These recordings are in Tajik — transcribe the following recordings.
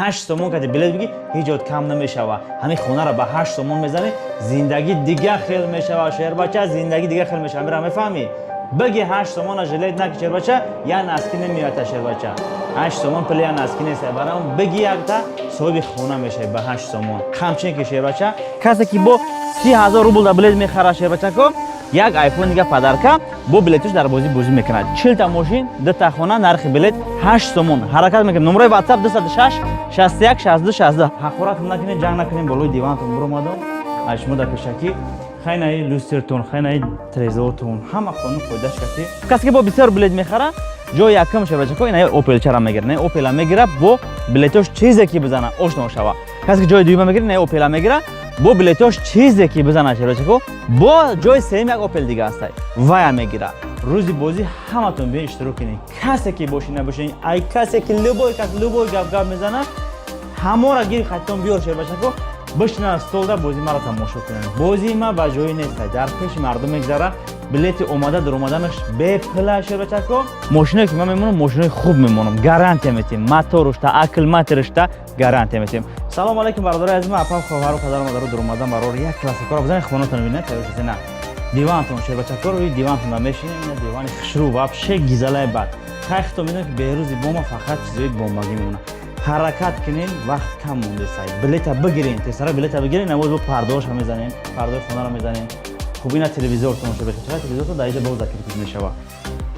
8 сомон кади билет биги, ҳеҷ ҷот кам намешава. Ҳамин хонаро ба 8 сомон мезанӣ, зиндагӣ дига хел мешава, шербача, зиндагӣ дига хел мешава. Мира мефаҳмӣ? Биги, 8 сомона жалеть наки, шербача, я носки намеоята, шербача. 8 сомон пули я носки нест. Барам биги, якта соҳиби хона мешавӣ ба 8 сомон. Ҳамчунин ки, шербача, касе ки бо 30 000 рубл да билет мехара, шербачако, як айфон дига подарка, бо билетош дар бозӣ бозӣ мекунад. 40-та мошин, дута хона, нархи билет 8 сомон. Ҳаракат мекунем. Номерои WhatsApp 206 61 62 62. Ҳақорат накунем, ҷанг накунем. Болои дивантон буромадом. Аз шумо дар пешакӣ хайнаи люстртон, хайнаи трезортон, ҳама қонун қоидаш каси. Касе ки бо бисёр билет мехара, ҷои якум, шербачако, ина опелчара мегира, на опела мегира, бо билетош чизе ки бизана, ошно шава. Касе ки ҷои дуюма мегира, на опела мегира, бо билетош чизе ки бизана, шербачако. Бо ҷои сеюм як опел дига ҳастай, вая мегира. Рӯзи бозӣ ҳаматон биён, иштирок кунед. Касе ки бошӣ, набошӣ, ай касе ки любой кас любой гап гап мезана, ҳамора гири, хаттон биёр, шербачако, бишинанд столда, бозии маро тамошо кунанд. Бозии ма ба ҷое нест, дар пеши мардум мегзара. Билети омада даромаданаш бепула, шербачако. Мошиное ки ман мемонам, мошинои хуб мемонам, гарантия метиҳем, моторушта, аккумуляторушта гарантия метиҳем. Салому алайкум, бародари азиз, апам, хоҳару, падару модару. Даромадан барор як классикора бизанед, хонатон бинед, тайёр шуда на дивантон, шербачако. Рӯи дивантон мешинем, ина дивани хушрӯ, вообще гизалаи бад. Хайхто медонем, ки беҳрӯзи бома фақат чизои бомбагӣ мемонад. Ҳаракат кунем, вақт кам мондесай. Билета бигирен, тезтара билета бигирен. Навоз бо пардоша мезанем, пардои хонаро мезанем. Хуб, ина телевизортон, шербача, телевизортон дар иҷа боз закрепить мешава.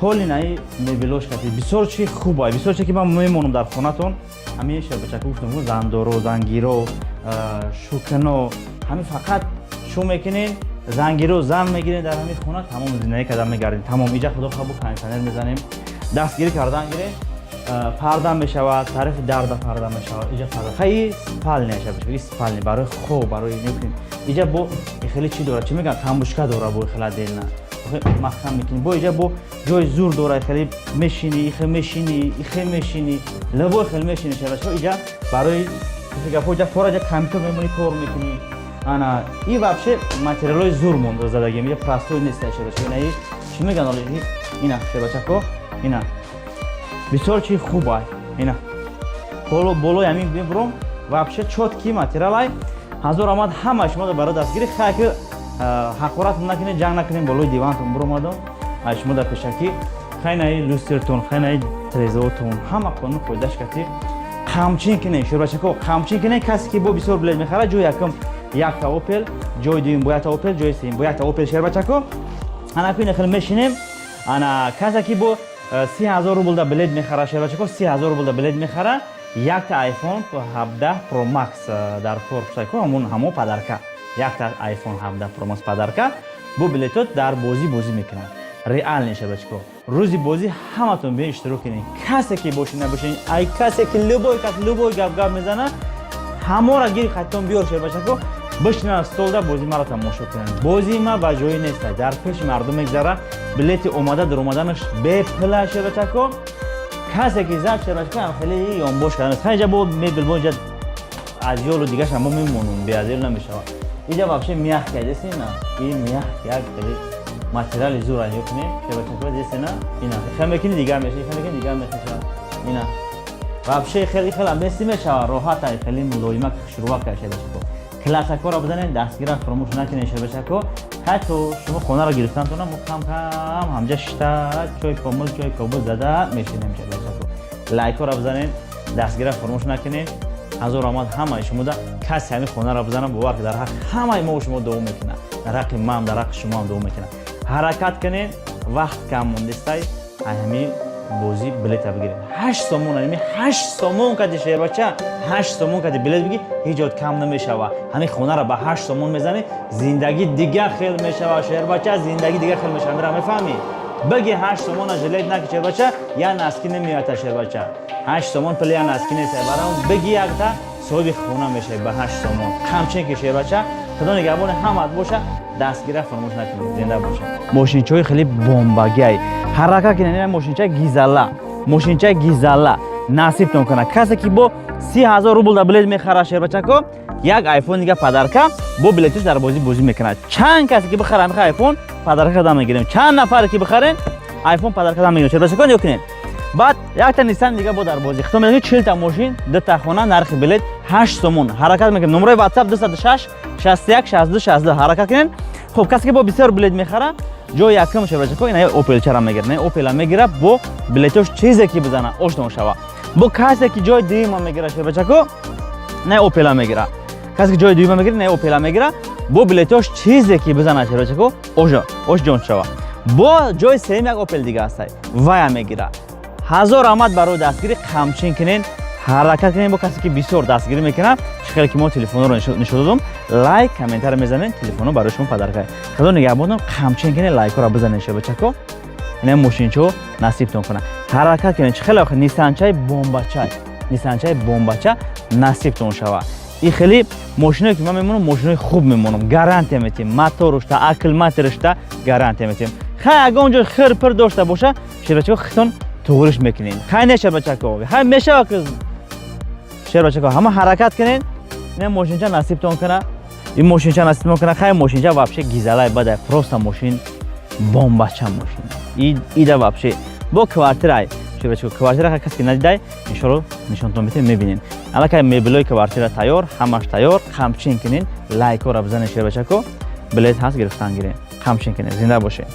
Поли наи мебелош кати бисёр чи хуб ай, бисёр чи ки ман мемонам дар хонатон. Ҳамин, шербачако, гуфтам, зандоро, зангиро, шукано, ҳамин фақат шу мекунен, зангиро зан мегирен, дар ҳамин хона тамом зиндагӣ кардан мегардем. Тамом, иҷа худо хабу кондиционер мезанем, дастгирӣ кардан гирем, парда мешавад, тарафи дарда парда мешавад, иҷа парда. Хай, спальня шавад, спальня барои хоб, барои мекунем. Иҷа бо хеле чӣ дорад, чӣ мегӯям, тумбочка дора, бо хеле отдельно маҳкам мекунӣ. Бо иҷа бо ҷои зур дора, хеле мешинӣ, ихе мешинӣ, ихе мешинӣ, любой хел мешинӣ, шавад. Иҷа барои гапо, иҷа пора, иҷа компютер мемонӣ, кор мекунӣ. Ана и вообще материалҳои зур монда задагим, иҷа простой нест, шавад. Ина чӣ мегӯянд, ина, шербачако, ина бисёр чи хуб ай. Ина болои ҳамин мебуром, вообще чёткий материал ай. Ҳазор омад ҳама шумо барои дастгирӣ. Хай ки ҳақорат накунед, ҷанг накунем. Болои дивантон буромадом. Ай шумо дар пешакӣ хайнаи люстртон, хайнаи трезортон, ҳама қонун қоидаш кати. Қамчин кунед, шербачако, қамчин кунед. Касе ки бо бисёр билет мехарад, ҷои якум якта опел, ҷои дуюм бо якта опел, ҷои сеюм бо якта опел, шербачако. Ана ку ина хел мешинем. Ана касе ки бо 30 000 рубл да билет мехара, шербачако, 30 000 рубл да билет мехара, якта iPhone 17 Pro Max дар корпусай ку, ҳамон ҳамо подарка, якта iPhone 17 Pro Max подарка, бо билетот дар бозӣ бозӣ мекунанд. Реальный, шербачако. Рӯзи бозӣ ҳаматон биён, иштирок кунед. Касе ки бошӣ, набошӣ, ай касе ки любой кас любой гап гап мезана, ҳамора гири, хаттон биёр, шербачако, бишинанд столда, бозии маро тамошо кунанд. Бозии ма ба ҷое нест, дар пеши мардум мегзара. Билети омада даромаданаш бепула, шербачако. Касе ки зад, шербачако, ам хеле ёнбош кардан. Иҷа бо мебел, бо иҷа одеялу дигаша мо мемонум, бе одеяло намешавад. Иҷа вообще мягкая, десина, и мягкий, як хеле материали зур ё кунем, шербачако, десина, ина хел мекунӣ, дигар меша, хел мекунӣ, дигар меша. Ина вообще хеле хеле меси мешава, роҳат ай, хеле мулоимак, хушрувак, шербачако. Классакоро бизанед, дастгира фаромӯш накунед, шербачако. Ҳатто шумо хонаро гирифтантона, мо кам кам ҳамҷа шишта, чой комил, чой кобул зада мешинем, шербачако. Лайкҳоро бизанед, дастгира фаромӯш накунед. Ҳазор омад ҳамаи шумода. Касе ҳамин хонаро бизанам, бовар ки дар ҳаққи ҳамаи мо шумо дуо мекунад, дар ҳаққи ман, дар ҳаққи шумоам дуо мекунад. Ҳаракат кунед, вақт кам мондистай. Ҳамин бозӣ билета бигиред, 8 сомон, ами 8 сомон кади, шербача, 8 сомон кади билет биги, ҳеҷ ҷот кам намешава. Ҳамин хонаро ба 8 сомон мезанӣ, зиндагӣ дига хел мешава, шербача, зиндагӣ дига хел мешава. Мира мефаҳмӣ? Биги, 8 сомона жалеть наки, шербача, я носки намеоята, шербача. 8 сомон пули я носки нест. Барам биги, якта соҳиби хона мешавӣ ба 8 сомон. Ҳамчин ки, шербача, худо нигаҳбони ҳамаат боша, дастгира фаромӯш накунед, зинда боша. Мошинчаҳои хеле бомбагиай, ҳаракат кунед. Ина мошинчаи гизала, мошинчаи гизала насибтон кунад. Касе ки бо 30 000 рубл да билет мехара, шербачако, як айфон дига подарка, бо билетош дар бозӣ бозӣ мекунад. Чанд касе ки бихара, меха айфон подарка да мегирем. Чанд нафаре ки бихарен, айфон подарка да мегирем, шербачако. Нигоҳ кунед. Баъд якта Ниссан дига бо дар бозӣ. Хито медонед, 40-та мошин, дута хона, нархи билет 8 сомон. Ҳаракат мекунем. Номерои WhatsApp 206 61 62 62. Ҳаракат кунед. Хуб, касе ки бо бисёр билет мехара, ҷои якум, шербачако, ина Опелчара мегира, не, Опела мегира, бо билетош чизе ки бизана, ошно шава. Бо касе ки ҷои дуюма мегира, шербачако, не, Опела мегира. Касе ки ҷои дуюма мегира, не, Опела мегира, бо билетош чизе ки бизана, шербачако, ош ҷон шава. Бо ҷои сеюм як Опел дига ҳастай, вая мегира. Ҳазор раҳмат барои дастгирӣ. Қамчин кунен, ҳаракат кунен. Бо касе ки бисёр дастгирӣ мекунад, чӣ хеле ки мо телефонро нишон додум, лайк, комментарий мезанен, телефонро барои шумо подарка. Худо нигаҳбонтон. Қамчин кунен, лайкҳоро бизанен, шабачако, ина мошинчо насибтон кунад. Ҳаракат кунед. Чӣ хеле охи Нисанчаи бомбачай, Нисанчаи бомбача насибтон шавад. И хеле мошиное ки ман мемонам, мошинои хуб мемонам, гарантия метиҳем, моторушта, аккумуляторушта гарантия метиҳем. Хай, ягон ҷо хир пир дошта боша, шербачако, хитон туғриш мекунем. Хай, не, шербачако, хай, мешава ки, шербачако, ҳама ҳаракат кунед. Ина мошинча насибтон куна, ин мошинча насибтон куна. Хай, мошинча вообще гизалай бадай, просто мошин бомбача, мошин ида вообще. Бо квартирай, шербачако, квартира хай, касе ки надидай, иншоалло нишонтон метем, мебинем. Аллакай мебелои квартира тайёр, ҳамаш тайёр. Қамчин кунед, лайкҳоро бизанед, шербачако. Билет ҳаст, гирифтан гиред. Қамчин кунед, зинда бошед.